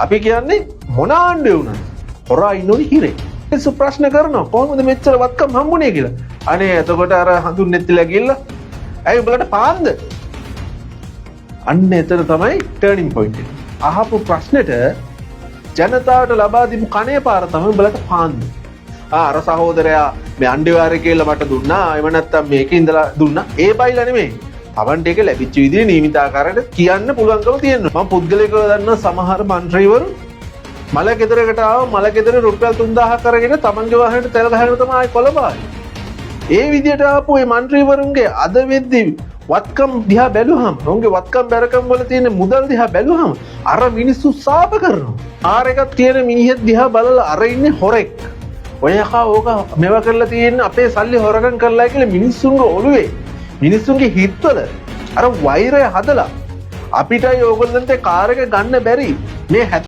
අපි කියන්නේ මොන ආණ්ඩුවේ වුණත් හොරා ඉන්න ඕනි හිරේ. මිනිස්සු ප්‍රශ්න කරනවා කොහොමද මෙච්චර වත්කම් හම්බුනේ කියලා. අනේ එතකොට අර හඳුන්නෙත්තිලා ගිහිල්ලා ඇයි උඹලට පාන්ද? අන්න එතන තමයි ටර්නින් පොයින්ට් එක. අහපු ප්‍රශ්නෙට ජනතාවට ලබා දීපු කනේ පාර තමයි උඹලට පාන්ද. ආ අර සහෝදරයා මේ අණ්ඩිවාරේ කියලා මට දුන්නා. එහෙම නැත්තම් මේකේ ඉඳලා දුන්නා. ඒ බයිලා නෙමෙයි. තමන්ට ඒක ලැබිච්ච විදිහේ නියමිත ආකාරයට කියන්න පුළුවන්කම තියෙනවා. මම පුද්ගලිකව දන්න සමහර මන්ත්‍රීවරු මල ගෙදරකට ආව, මල ගෙදර රුපියල් 3000ක් අරගෙන තමන්ගේ වාහනේට තෙල් ගහගෙන තමයි ආයේ කොළඹ ආවේ. ඒ විදිහට ආපු ඒ මන්ත්‍රීවරුන්ගේ අද වෙද්දි වත්කම් දිහා බැලුවහම, ඔවුන්ගේ වත්කම් බැරකම් වල තියෙන මුදල් දිහා බැලුවහම අර මිනිස්සු සාප කරනවා. කාර් එකක් තියෙන මිනිහෙක් දිහා බලලා අර ඉන්නේ හොරෙක්. ඔය යකා ඕක මේවා කරලා තියෙන්නේ අපේ සල්ලි හොරකම් කරලා කියලා මිනිස්සුන්ගේ ඔළුවේ, මිනිස්සුන්ගේ හිත්වල අර වෛරය හදලා අපිටයි ඕගොල්ලන්ට කාර් එක ගන්න බැරි මේ